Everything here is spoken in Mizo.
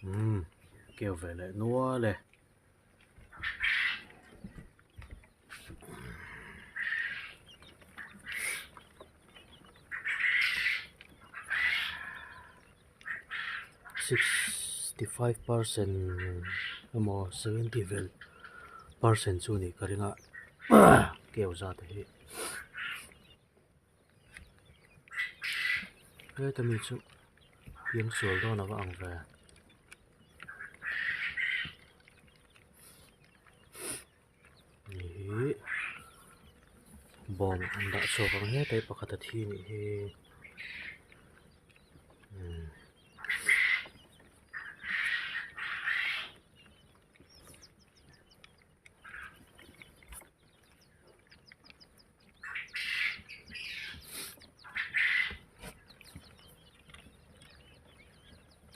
Umm keu ve leh nual e. 65% emaw 70 vel percent chu anih ka ring a keu zat hi heta mi chu piangsual dawn ava ang ve. Hei hi bawng an dah chhuak ang hle mai pakhat a thi a nih hi.